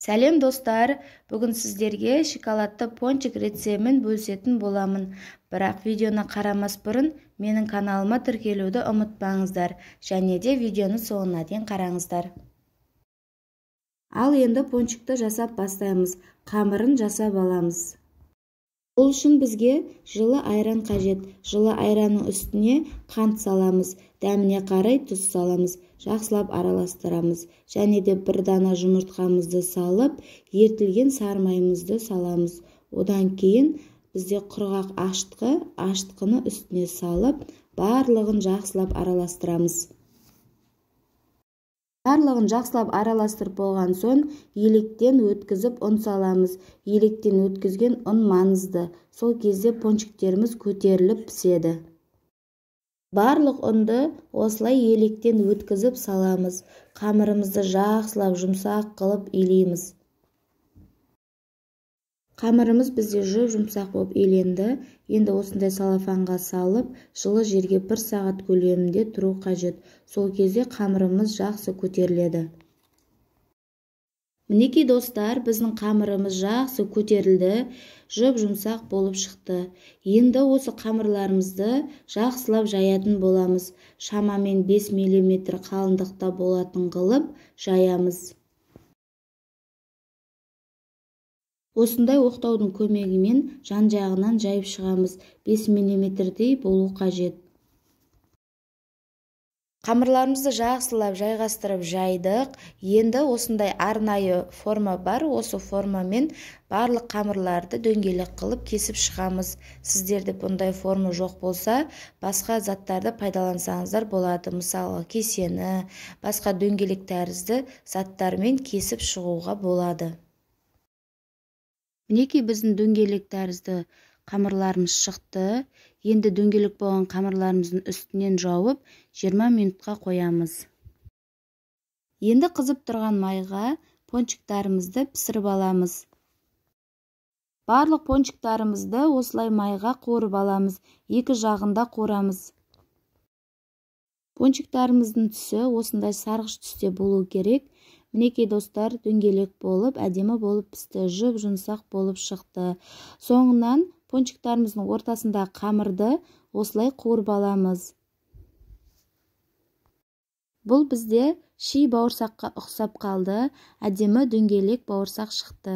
Сәлем достар, бүгін сіздерге шоколадты пончик рецебін бөлісетін боламын. Бірақ видеоны қарамас бұрын менің каналыма тіркелуді ұмытпаңыздар және де видеоны соңына дейін қараңыздар. Ал енді пончикті жасап бастаймыз. Қамырын жасап аламыз. Бұл үшін бізге жылы айран қажет. Жылы айранның үстіне қант саламыз, дәміне қарай тұз саламыз, жақсылап араластырамыз. Және де бір дана жұмыртқамызды салып, ерітілген сары майымызды саламыз. Одан кейін бізде құрғақ ашытқы, ашытқыны үстіне салып, барлығын жақсылап араластырамыз. Барлығын жақсылап араластырып болған соң, електен өткізіп ұн саламыз. Електен өткізген ұн маңызды. Сол кезде пончиктеріміз көтеріліп піседі. Барлық ұнды осылай електен өткізіп саламыз. Қамырымызды жақсылап жұмсақ қылып илейміз. Қамырымыз бізде жұп-жұмсақ болып иленді. Енді осындай салафанға салып, жылы жерге 1 сағат көлемінде тұру қажет. Сол кезде қамырымыз жақсы көтеріледі. Мінекей достар, біздің қамырымыз жақсы көтерілді, жұп-жұмсақ болып шықты. Енді осы қамырларымызды жақсылап жаятын боламыз. Шамамен 5 мм қалыңдықта болатын қылып жаямыз. Осындай оқтаудың көмегімен жан-жағынан жайып шығамыз. 5 мм-дей болу қажет. Қамырларымызды жақсылап жайғастырып жайдық. Енді осындай арнайы форма бар. Осы формамен барлық қамырларды дөңгелек қылып кесіп шығамыз. Сіздерде бұндай форма жоқ болса, басқа заттарды пайдалансаңыздар болады. Мысалы, кесені, басқа дөңгелек тәрізді заттармен кесіп шығуға болады. Мінекей біздің дөңгелек тәрізді қамырларымыз шықты. Енді дөңгелек болған қамырларымыздың үстінен жауып 20 минутқа қоямыз. Енді қызып тұрған майға пончиктарымызды пісіріп аламыз. Барлық пончиктарымызды осылай майға қуырып аламыз. Екі жағында қуырамыз. Пончиктарымыздың түсі осындай сарғыш түсте болу керек. Мінекей достар, дөңгелек болып, әдемі болып пісті, жұп-жұмсақ болып шықты. Соңынан пончиктарымыздың ортасында қамырды осылай қуырып аламыз. Бұл бізде ши бауырсаққа ұқсап қалды, әдемі дөңгелек бауырсақ шықты.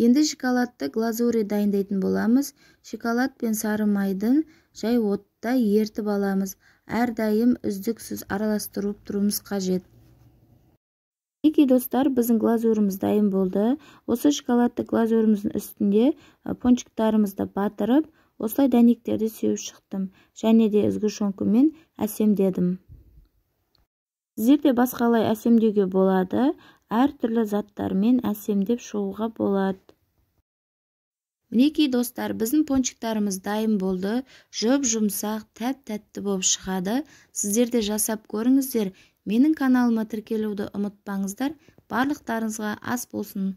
Енді шоколадты глазури дайындайтын боламыз. Шоколад пен сары майдың жай отта ерітіп аламыз. Әрдайым үздіксіз араластырып тұруымыз қажет. Мінекей достар, біздің глазурымыз дайын болды. Осы шоколадты глазурымыздың үстінде пончиктарымызды батырып, осылай дәнектерді сеуіп шықтым. Және де сгущенкамен әсемдедім. Сіздер де басқалай әсемдеуге болады. Әртүрлі заттармен әсемдеп шығуға болады. Мінекей достар, біздің пончиктарымыз дайын болды. Жұп-жұмсақ, тәп-тәтті болып шығады. Сіздер де жасап көріңіздер. Менің каналыма тіркелуді ұмытпаңыздар. Барлықтарыңызға ас болсын.